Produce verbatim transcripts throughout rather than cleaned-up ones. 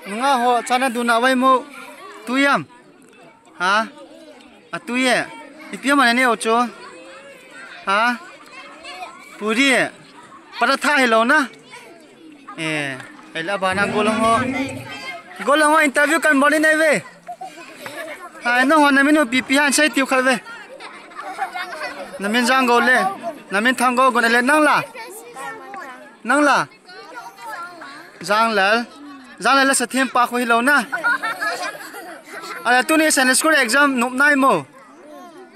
Nunga ho, chana duna vai mo. Tui ham? Ha? Atui e. Ipi ham nane u chu? Ha? Puri e. Paratha hilou na? Eh, ahi la bana golhang ho. Golhang ho interview kan bol in ahi ve. Hai, nangho namin u ipi ipi ham sei tiu khat ve. Namin Janggol le. Namin Thanggol gon le nang la. Nang la. Janglal. Janglal la Sathempa kho hilou na. Ale tuni Sunday school exam nop nai mo.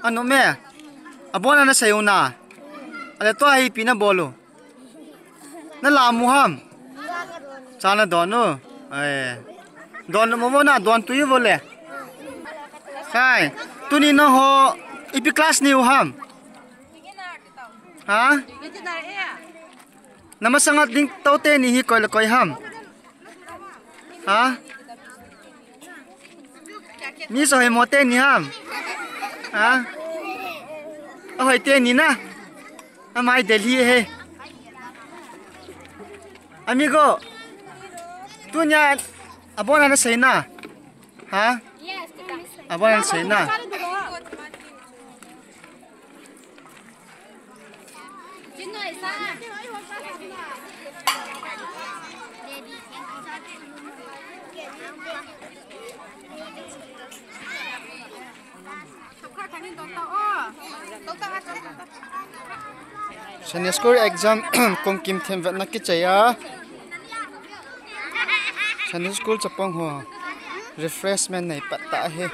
Anop e. Abon a nasei u na. Ale tua hi ipi nabol u. Nala mu ham? Chana don u. Eh. Don mo mo na don tui vo le. Kai. Tuni nangho ipi class nahiu ham? Ha? Namasanga ding tou teni hi koi le koi ham? Ha? Mi sohei mo teni ham? Ha? Ahoi teni na? Amai Delhi he. Amigo. Tunia abon a nasei na? Ha? Abon a nasei na? Sunday school exam kong kim them vetna kichai a. Sunday school chapang ho refreshment nei pat ta hi.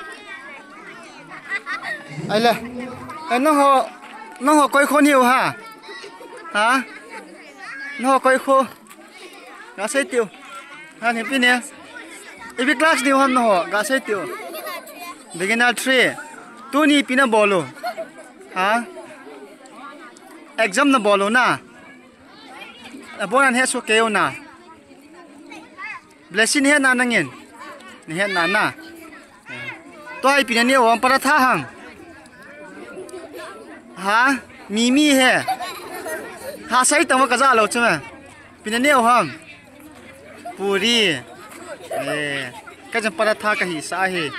Ai le. Ai nangho, nangho koi kho nahiu ha? Ha? Nangho koi kho? Ga sei tiu. Ha, ni pi ne. Ipi class nahiu ham nangho? Ga sei tiu. Beginner three. Tuni ipi nabol u? Ha? Exam nabol u na? Abon a nahet soh kei u na? Blessing nahet na nangin? Nahet na na? Tua ipi nane u ham, paratha ham? Ha? Mimi he. Ha, sei tang va kaja lou chu me. Ipi nane u ham? Puri. Eh, kachan paratha kahisah hi.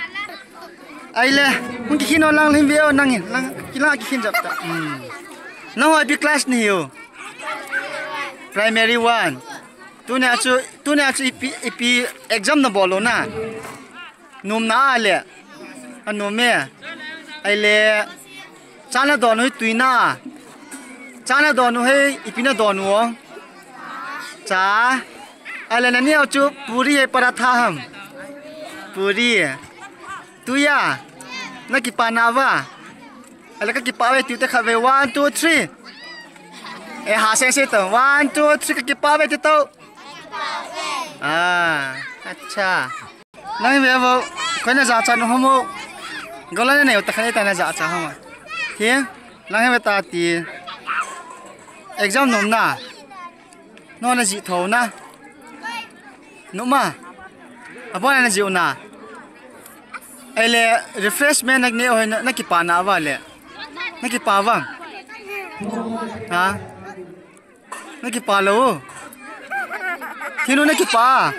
Ai le, hung kikhin o lang lim ve o nangin, lang, kilang kikhin jap ta. Hmm. Nangho ipi class nahiu? Primary one. Tunia chu, tunia chu ipi, ipi exam nabol u na? Nom na a le. Anom e. Ai le. Cha nadon u hi tui na. Cha nadon u hi ipi nadon u? Cha. Ai le nane u chu puri hai paratha ham? Puri. Tui a. Nakipah na va? Ai le kakipah ve tiu te khat ve. One, two, three. Eh, ha sese to. One, two, three, kakipah ve tiu to. Ah, acha. Nang ve vo, koi najachat u ham o. Gola nanei u ta khat ta najachat ham o. Hi, nang ve ta ti. Exam nom na. No najih thou na. Nom a. Abon a najih u na. Ai le refreshment nane u hi na, nakipah na va le. Nakipah va. Ha? Nakipah lou. Thinu nakipah.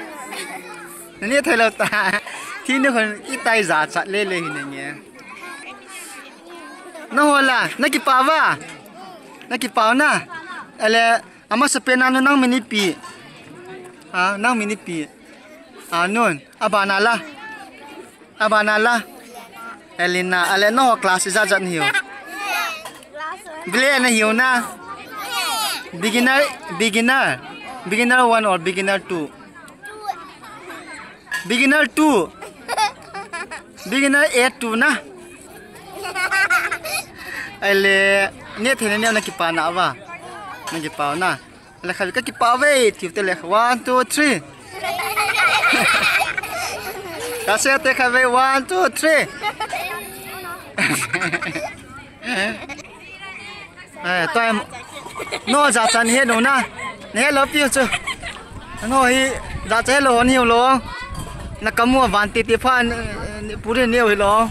Nane thei lou ta. Thinu khun itai jachat le le hi nange. Nangho la, nakipah va? Nakipah na. Ale, amasapen a nu nang min ipi? Ha, nang min ipi? A nun, abana la. Abana la. Elina, ale nangho class ijat jat nahiu? Bile nahiu na? Beginner, beginner. Beginner one or beginner two? Beginner two. Beginner A two na. Ale, nethei nane u nakipah na va? Nakipah na. Le khavi kakipah ve, tiu te le one, two, three. Kase te khavi one, two, three. Eh, toi. No jachat nahe u na. Nahe lou pi chu. No hi jachat lou ni lou. Nakamu van ti ti pha puri ni lou.